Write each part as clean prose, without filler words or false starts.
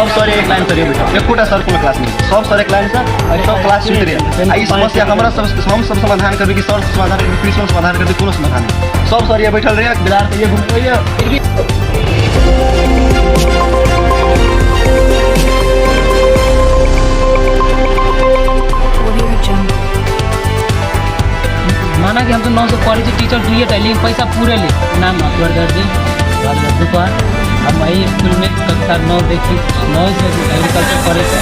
सब सर एक लाइन से बैठल, एकोटा सर कोनो क्लास नहीं, सब सर एक लाइन से और सब क्लास सुति रहे। आ ई समस्या हमरा सब हम सब समाधान करबै कि सर समाधान करबै, प्रिंसिपल समाधान करबै, कोनो समाधान नहीं। सब सर ये बैठल रहे, विद्यार्थी ये घूमते रहे। फिर भी Audio Jungle. माना कि हम तो 9 से पढ़े छी, टीचर दुइये टा, लेकिन पैसा पूरे ले। नाम अकबर दर्जी, घर लड्डूपहर। हम एहि स्कूलमे कक्षा 9 देखी 9 से एग्रीकल्चर पढ़ै छी।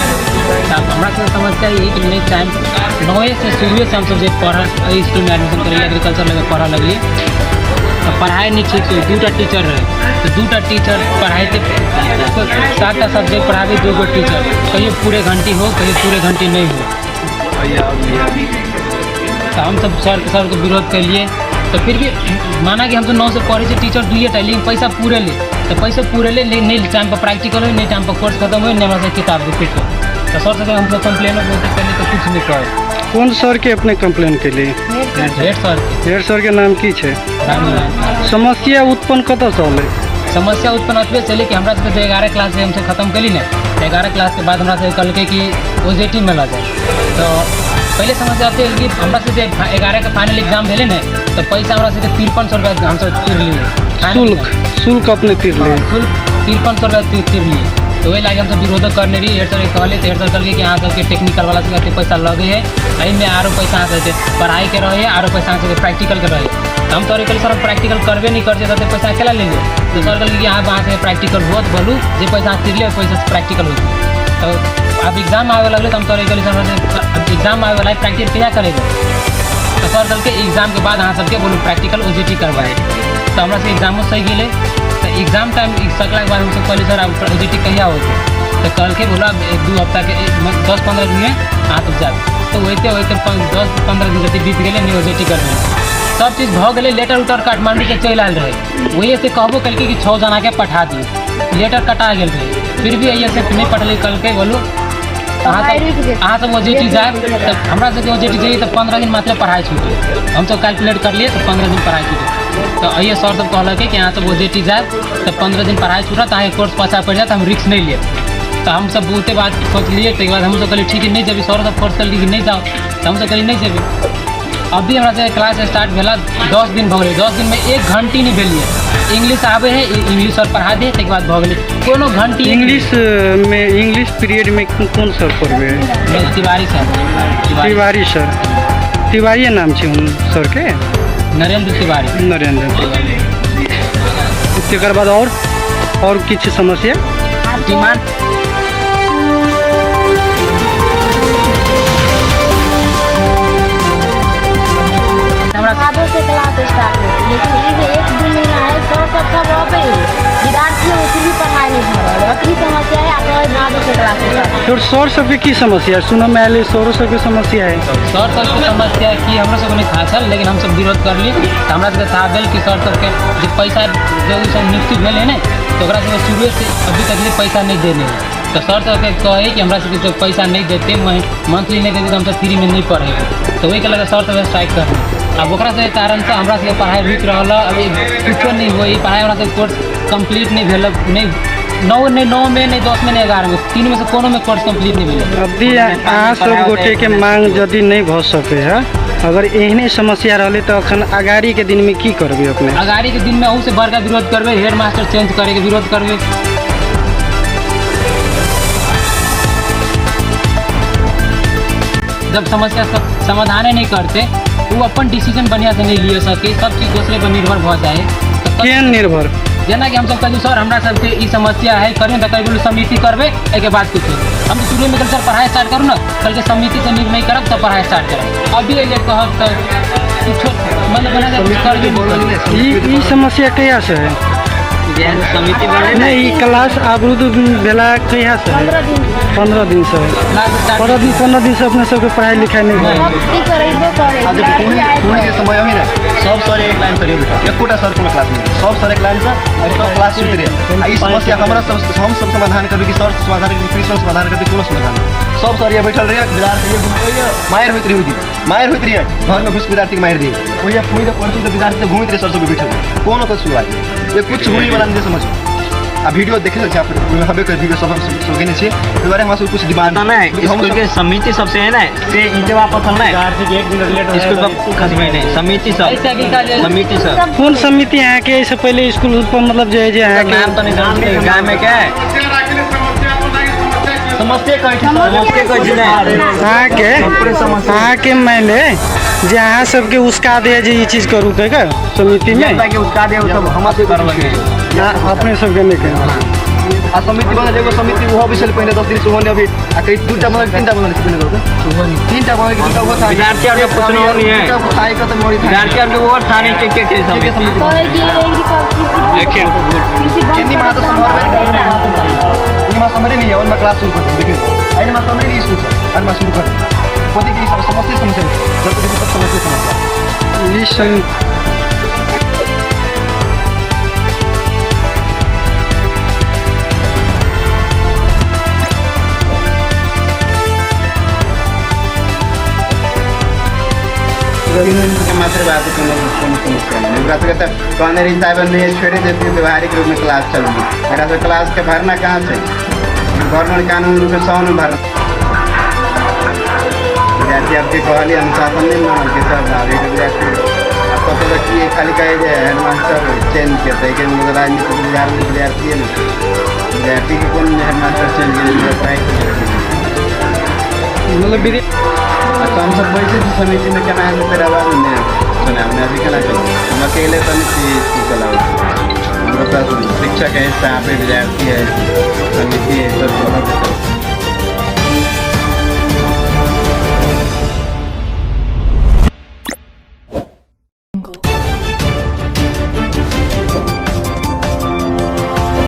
तऽ हमरा सबके समस्या ई कि नहि टाइम 9 से शुरुए से हमसब जे पढ़ल एहि स्कूलमे एडमिशन करेलियै, एग्रीकल्चर लऽ कऽ पढ़ऽ लगलियै, तऽ पढ़ाइ नहि ठीक से। 2टा टीचर रहै तऽ 2टा टीचर पढ़ाइते 7टा सब्जेक्ट पढ़ाबै 2 गो टीचर, कहियो पूरे घंटी हो, कहियो पूरे घंटी नहि हो। तऽ हमसब सरके विरोध केलियै, तऽ फिर भी माना कि हम तो 9 से पढ़ै छी, टीचर दुइये टा, लेकिन पैसा पूरे ले, तऽ पैसा पूरे ले, लेकिन नहि टाइम पर प्रैक्टिकल होइ, नहि टाइम पर कोर्स खतम होइ, नहि हमरा सबके किताब किछु। तऽ सर सबके हमसब कम्प्लेनो बहुते केलियै तऽ किछु नहि कहै। कोन सर के अपने कंप्लेन केलियै? Head sir. हेड सर के नाम की छै? रामनारायण। समस्या उत्पन्न कतऽसँ होलै? समस्या उत्पन्न ओतबे छलै कि हमरा सबके 11 क्लास जे हमसब खतम केली ने, तऽ 11 क्लासके बाद हमरा सबके कहलकै कि ओ जे टी मे लऽ जाए। तऽ पहिले समस्या एते कि हमरा सबके 11 के फाइनल एग्जाम भेलै ने, तऽ पैसा हमरा सबके 5300 रुपया हमसब तिरलियै। शुल्क, शुल्क अपने तिरलियै? शुल्क 5300 रुपया तिरलियै। तऽ ओहि लागि हमसब विरोधो करने रही। हेड सरके कहलियै तऽ हेड सर कहलकै कि अहाँ सबके टेक्निकल वाला सबके एते पैसा लगै है, एहिमे आरो पैसा अहाँ सबके पढ़ाइके रहै है, आरो पैसा अहाँ सबके प्रैक्टिकलके रहै है। तऽ हम सर कहलियै, सर हम प्रैक्टिकल करबे नहि करै छियै, तऽ एते पैसा केना लेलियै? तऽ सर कहलकै कि अहाँ सबके प्रैक्टिकल होत, बोलू जे पैसा अहाँ तिरलियै ओहि पैसासँ प्रैक्टिकल होत। तऽ आब एग्जाम आबे लगलै, तऽ हम सर कहलियै, सर एग्जाम आबे वाला है, प्रैक्टिकल कहिया करेबै? तऽ सर कहलकै एग्जामके बाद अहाँ सबके बोलू प्रैक्टिकल ओ जे टी करवाए। तऽ हमरा सबके एग्जामो सही गेलै। तऽ एग्जाम टाइम सकलाके बाद हमसब कहलियै, सर आब ओ जे टी कहिया होतै? तऽ कहलकै बोला 1-2 हफ्ताके 10-15 दिनमे अहाँ सब जायब। तऽ होइते होइते 10-15 दिन जते बीत गेलै, नहि ओ जे टी करबै। सब चीज भऽ गेलै, लेटर उटर काठमाण्डूसँ चलि आयल रहै। ओहिसँ कहबो केलकै कि 6 जनाके पठा दियौ, लेटर कटा गेल रहै, फिर भी एहिसँ नहि पठलै। कहलकै बोलू अहाँ सब ओ जे टी जायब। तऽ हमरा सबके ओ जे टी जइए तऽ 15 दिन मात्र पढ़ाइ छूटै। हमसब कैलकुलेट करलियै तऽ 15 दिन पढ़ाइ छूटै। तऽ अइए सर सब कहलकै कि अहाँ सब ओ जे टी जायब तऽ 15 दिन पढ़ाइ छूटत, अहाँके कोर्स पाछा पड़ि जायत, हम रिस्क नहि लेब। तऽ हमसब बहुते बात सोचलियै, ताहिके बाद हमसब कहलियै ठीक है, नहि जेबै। सर सब फोर्स केलकै कि नहि जाउ, तऽ हमसब कहलियै नहि जेबै। अभी हमरा सबके क्लास स्टार्ट भेला 10 दिन भऽ गेलै, 10 दिनमे 1 घंटी नहि भेलियै। इंग्लिश आबै है, इंग्लिश सर पढ़ा दे, ताहिके बाद भऽ गेलै, कोनो घंटी। इंग्लिश में, इंग्लिश पीरियड में कोन सर पढ़बै है? तिवारी सर। तिवारी सर, तिवारी नाम छै हुन सर के? नरेंद्र तिवारी। नरेंद्र तिवारी। तकर बाद और किछु समस्या? डिमांड हमरा भादो से क्लास स्टार्ट होते, लेकिन ई जे 1-2 महीना है, सर सब सब अबै है, विद्यार्थी फिर भी पढ़ाइ नहीं भऽ रहल है। अतनी समस्या है। आ कहै भादो से क्लास स्टार्ट। तोर सर सबके की समस्या सुनऽ मे आयल है, सरो सबके समस्या है? सर सबके समस्या की हमरा सबके नहि था छल, लेकिन हमसब विरोध करली तऽ हमरा सबके था भेल कि सर सबके जे पैसा जे ओ सब नियुक्ति भेल है ने, तऽ ओकरा सबके शुरुए से अभी तक ले पैसा नहि देने है। तऽ सर सबके कहै कि हमरा सबके जब पैसा नहि देते, मंथली नहि देते, तऽ हमसब फ्रीमे नहि पढ़ेबै। तऽ ओहिके लऽ कऽ सर सब स्ट्राइक करने। आब ओकरा सबके कारणसँ हमरा सबके पढ़ाइ रुकि रहल है। अभी कुछो नहि होइ पढ़ाइ, हमरा सबके कोर्स कम्प्लीट नहि भेल, नहि 9, नहि 9मे, नहि 10मे, नहि 11मे, 3मे से कोनोमे कोर्स कम्प्लीट नहि भेलै। अभी अहाँ सब गोटे के मांग यदि नहि भऽ सकै है, अगर एहने समस्या रहलै, तऽ अखन अगाड़ीके दिनमे की करबै अपने? अगाड़ीके दिनमे अहूसँ बड़का विरोध करबै, हेड मास्टर चेंज करैके विरोध करबै। जब समस्या सब समाधाने नहि करते, ओ अपन डिसीजन बढ़िआँ से नहि लिअ सके, सब चीज दोसरे पर निर्भर भऽ जाइ तऽ केहन निर्भर? जेनाकि हमसब कहलियै, सर हमरा सबके ई समस्या है, करियौ। तऽ कहै समिति करबै, एहिके बाद कुछ। हम तऽ शुरूमे कहलियै, सर पढ़ाइ स्टार्ट करू ने। कहलकै समिति से निर्णय करब तब पढ़ाइ स्टार्ट करब। अभी एलियै कहब तऽ कुछो मतलब बना करबे नहि करै। ई समस्या कहिया से है? समिति नहि, ई क्लास अवरुद्ध भेला कहिया से है? 15 दिन। 15 दिन से है? क्लास स्टार्ट 15 दिन, 15 दिन से अपने सबके पढ़ाई लिखाई नहि भेल? सब टीचर अइबो करै। आब देखियौ, कोविड के समय है ने, सब सर एक लाइन से बैठल, एकोटा सर कोनो क्लास नहीं, सब सर एक लाइन से और सब क्लास सुति रहे। आ ई समस्या हमरा सब हम सब समाधान करबै कि सर समाधान करबै, प्रिंसिपल समाधान करबै, कोनो समाधान नहीं। सब सर ये बैठल रहे, विद्यार्थी ये घूमते रहे, मारि होइत रहे, ओहि दिन मारि होइत रहे, घर में घुस विद्यार्थी के मारि दिए। ओहि फोन पढ़तू तऽ विद्यार्थी तऽ घूमैत रहे, सर सब बैठल रहे, कोनो तो सुनवाई ये कुछ हुई वाला नहीं समझ। आ वीडियो देखे छै, हबे कर वीडियो सब हम सब केने छी। एहि दुआरे हमरा सब कुछ डिमांड पता नहीं स्कूल के समिति सबसे है ना से इनके वापस हम ना स्कूल पर खसबे नहीं समिति सब ऐसे कि का जे- समिति सब कोन समिति अहाँके एहिसँ पहिले स्कूल पर मतलब जे है जे अहाँके नाम तो नहीं जानते गाँव में क्या है समस्या कहै छी समस्या कहै छी ने। अहाँके अहाँके मानि ले जे अहाँ सबके उसका दे जे ई चीज करू कहि के समितिमे के उसका दे सब हमरा सबके करबे अपने सबके नहि कहै। आ समिति बनल एगो समिति ओहो भी छलै पहिने 10 दिन से ओहो नहि अभी आ कहीं दूटा बनल तीनटा बनल छै पहिने कहू तीनटा बनल कि दूटा ओहो था विद्यार्थी आर के पूछनो नहीं है। दूटा थाई के तऽ मरी विद्यार्थी आर के वो थाने के समिति कहै कि एग्रीकल्चर कृषि बंद किन्नी माता सम्हारबै नि सम्हरे नहीं है उनमें क्लास शुरू कर देखियो एहिमे सम्हरे नहीं स्कूल सर एहिमे शुरू कर कथी की सब समस्या समस्या जब तक सब समस्या समस्या ई सम- के मात्र बात कोनो कोनो समस्या नहीं। ओकरा सबके तऽ कहने रही साहब नहीं छोड़े देती, व्यवहारिक रूप में क्लास चलू। एकरा सब क्लास के भरना कहाँ छै? गवर्नमेंट कानून रूप में सौ ने भरना। विद्यार्थी आपके कहली अनुशासन नहीं मानल के सब आगे के विद्यार्थी कतौ तऽ की खाली कहै जे हेडमास्टर चेंज करतै के मतलब राजनीति बिहार में विद्यार्थी है ने, विद्यार्थी के कोन हेडमास्टर चेंज केने पढ़ाई मतलब विद्या अच्छा हम सब बैठे छी समिति में केना हेतै फेर आवाज नहि सुनाब नहि अभी केना चलबै? हम अकेले तऽ नहि छी स्कूल चलाबै, हमरो पास शिक्षक है, स्टाफ है, विद्यार्थी है, समिति है, सब चलाबै।